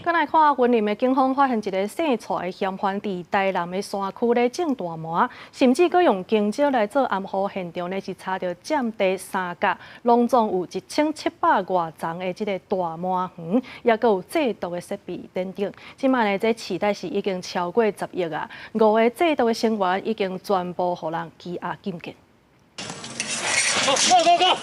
閣來看雲林的警方發現一个姓蔡的嫌犯佇台南的山區咧種大麻，甚至閣用香蕉來做掩護，現場呢是查著佔地3甲，攏總有1700外叢的這个大麻園，也閣有製毒的設備等等。這擺呢，這市值是已經超過10億啊！五个製毒的成員已經全部予人羈押禁見。 Go go go！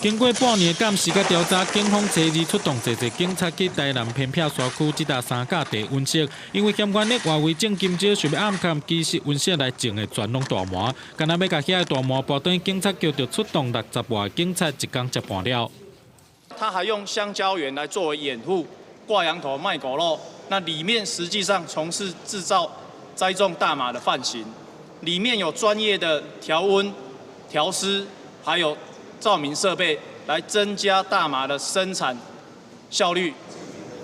經過半年的監視佮調查，警方昨日出動濟濟警察去台南偏僻山區這搭三甲地溫室，因為嫌犯咧外圍種香蕉，想欲暗崁其實溫室內種的全攏大麻，敢若欲共遐个大麻搬轉去，警察局就出動60外警察，一工接盤了。他還用香蕉園來作為掩護，掛羊頭賣狗肉，那裡面實際上從事製造、栽種大麻的犯行，裡面有專業的調溫、調濕，還有照明設備來增加大麻的生產效率。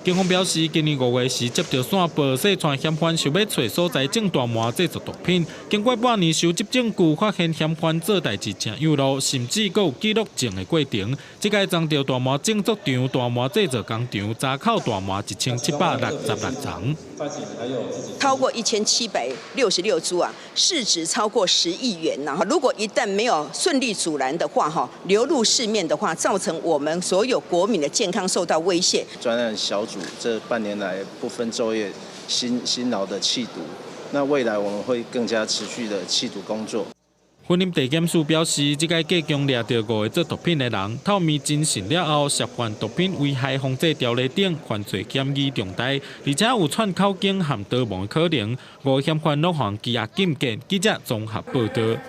警方表示，今年5月時接著線報，姓蔡嫌犯想欲揣所在種大麻製作毒品。經過半年收集證據，發現嫌犯做代誌誠有路，甚至閣有記錄種的過程。這擺贓著大麻種作場、大麻製造工廠，查扣大麻1766叢。超過1766株啊，市值超過10億元吶！哈，如果一旦沒有順利阻攔的話，哈，流入市面的話，造成我們所有國民的健康受到威脅。專案小組這半年來不分晝夜辛勞的緝毒，那未來我們會更加持續的緝毒工作。雲林地檢署表示，這擺計共掠著五个做毒品的人，透明偵訊了後，涉犯毒品危害防制條例等犯罪嫌疑重大，而且有串口供和逃亡可能，五个嫌犯攏予羈押禁見。記者綜合報導。